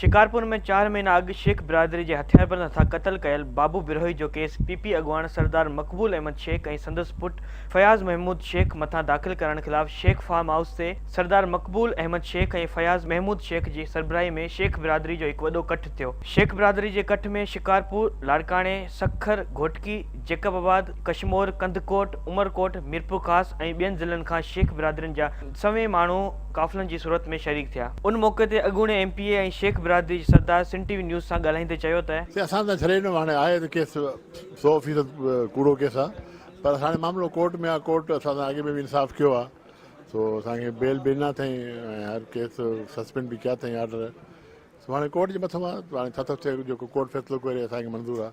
شڪارپور ۾ چار مهينا اڳ شيخ برادري جي هٿياربند هٿان قتل ڪيل بابو بروهي جو ڪيس پي پي اڳواڻ سردار مقبول احمد شيخ ۽ سندس پٽ فياض محمود شيخ مٿان داخل ڪرائڻ خلاف شيخ فارم هائوس تي سردار مقبول احمد شيخ ۽ فياض محمود شيخ جي سربراهي ۾ شيخ برادري جو هڪ وڏو ڪٺ ٿيو. شيخ برادري جي ڪٺ ۾ شڪارپور، لاڙڪاڻي، سکر، گهوٽڪي، جيڪب آباد، ڪشمور، ڪنڌڪوٽ، عمرڪوٽ، ميرپورخاص ۽ ٻين ضلعن کان شيخ برادرين جا سوين ماڻهو قافلن جي صورت ۾ شريڪ ٿيا. ان موقعي تي اڳوڻي ايم پي اي ۽ شيخ برادري جي سردار سنڌ ٽي وي نيوز سان ڳالهائيندي چيو ته. سي اسان ته ڇڏي ڏنو هاڻي آهي ته ڪيس سو فيصد ڪوڙو ڪيس آ پر هاڻي معاملو ڪورٽ ۾ آ ڪورٽ اسان سان اڳ ۾ به انصاف ڪيو آ سو اسان کي بيل به ڏنا اٿئين ۽ هر ڪيس سسپينڊ به ڪيا اٿئين آرڊر سو هاڻي ڪورٽ جي مٿو آ هاڻي ڇا ٿو ٿئي جيڪو ڪورٽ فيصلو ڪري اسان کي منظور آ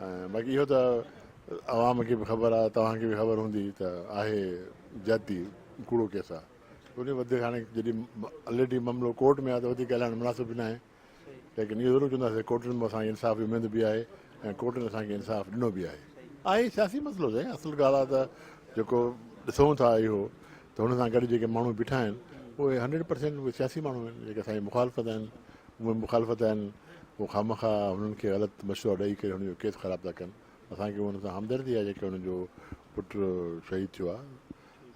۽ باقي اهو ته عوام کي به خبر آ توهان کي به خبر هوندي ته آهي زيادتي ڪوڙو ڪيس آ ان وڌيڪ هاڻي جڏهن الريڊي معاملو ڪورٽ ۾ آ ته وڌيڪ ڳالهائڻ مناسب به ناهي ليڪن اهو ضرور چونداسين ڪورٽن ۾ اسان کي انصاف جي اميد به آهي ۽ ڪورٽن اسان کي انصاف ڏنو به آهي. آهي سياسي مسئلو سائين اصل ڳالهه آ ته جيڪو ڏسون ٿا اهو ته هن سان گڏ جيڪي ماڻهو بيٺا آهن اهي هنڊريڊ پرسينٽ اهي سياسي ماڻهو آهن جيڪي اسان جي مخالفت آهن اهي مخالفت آهن هو خامخواه هنن کي غلط مشورا ڏئي ڪري هن جو ڪيس خراب ٿا ڪن. اسان کي هن سان همدردي آهي جيڪي هن جو پٽ شهيد ٿيو آهي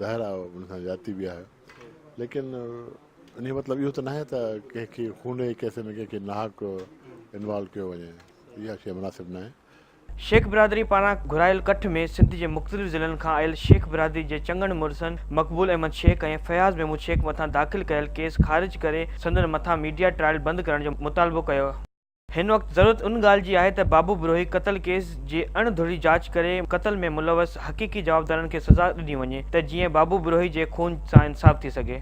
ظاهر آهي هن سان زيادتي به آهي ليڪن ان جو مطلب اهو ته ناهي ته ڪنهن کي خون جي ڪيس ۾ ڪنهن کي ناحق انوالو ڪيو وڃي اها شيء مناسب ناهي. شيخ برادري پاران گهرايل ڪٺ ۾ سنڌ جي مختلف ضلعن کان آيل شيخ برادري جي چڱن مڙسن مقبول احمد شيخ ۽ فياض محمود شيخ مٿان داخل ڪيل ڪيس خارج ڪري سندن مٿان ميڊيا ٽرائل بند ڪرڻ جو مطالبو ڪيو. هن وقت ضرورت ان ڳالهه جي آهي ته بابو بروهي قتل ڪيس جي اڻ ڌري جاچ ڪري قتل ۾ ملوث حقيقي جوابدارن کي سزا ڏني وڃي ته جيئن بابو بروهي جي خون سان انصاف ٿي سگهي.